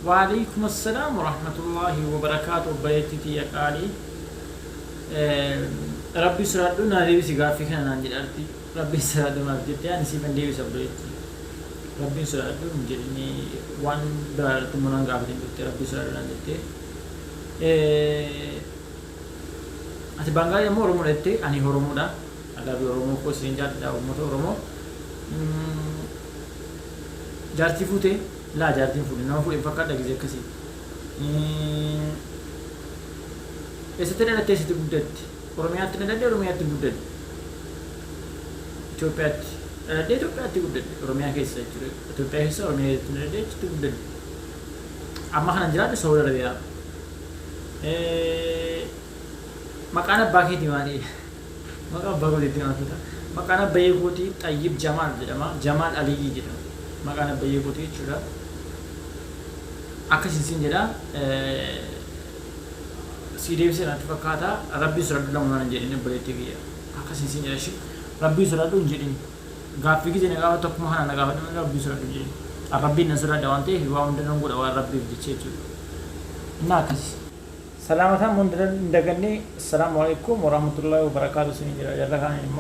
Waaleykum assalaam warahmatullaahi wabarakaatu, obboleettii tiyya qaalii. Rabbi sodaadhu, naa deebisi gaaffii kana naan jedhaarti. Rabbi sodaadhu maaf jettee, ani siifan deebisa, obboleettii. Rabbiin sodaadhu hin jedhini, waan biraa irratti immoo naan gaafatin turte, Rabbi sodaadhu naan jettee. Ati Baangaalii ammoo Oromoodha jettee, ani Oromoodha. Alaabii Oromoo koo isin jaalladha, uummata Oromoo. Jaartii fuutee? Laa, jaartiin fuudhe, nama fuudhe fakkaadha gizee akkasii. Eessatti dhalattee, eessatti guddatte? Oromiyaatti dhaladhe, Oromiyaatti guddadhe. Itoophiyaatti dhaladhee, Itoophiyaatti guddadhe. Oromiyaa keessa jechuudha. Itoophiyaa keessa, Oromiyaa keessatti dhaladhee, achitti guddadhe. Amma kanan jiraadhu Saawud Arabiyaa. Maqaan abbaa keetii maali? Maqaa abbaa kootiitti maal fita? Maqaan abbayyee kootii Xayyib Jamaal jedhama. Jamaal Aliyyii jedhama. Maqaan abbayyee kootii jechuudha. Akkasiin siin jedha. Sii deebisee natti fakkaata. Rabbiin sodaadhu lama hin jedhin, obboleettii kiyya. Akkasiin siin jedha ishee. Rabbiin sodaadhu hin jedhin. Gaaffii gizee na gaafatu akkuma kana na gaafadhu malee Rabbiin sodaadhu hin jedhin. Rabbiin nan sodaadha waan ta'eef waa hunda nan godha waan Rabbiif jecha jechuudha. Innaa akkasi. Salaamataa immoo hin daganne. Assalaamu alaikum warahmatullahi wabarakaatu isinii jira jarra kaaniin immoo.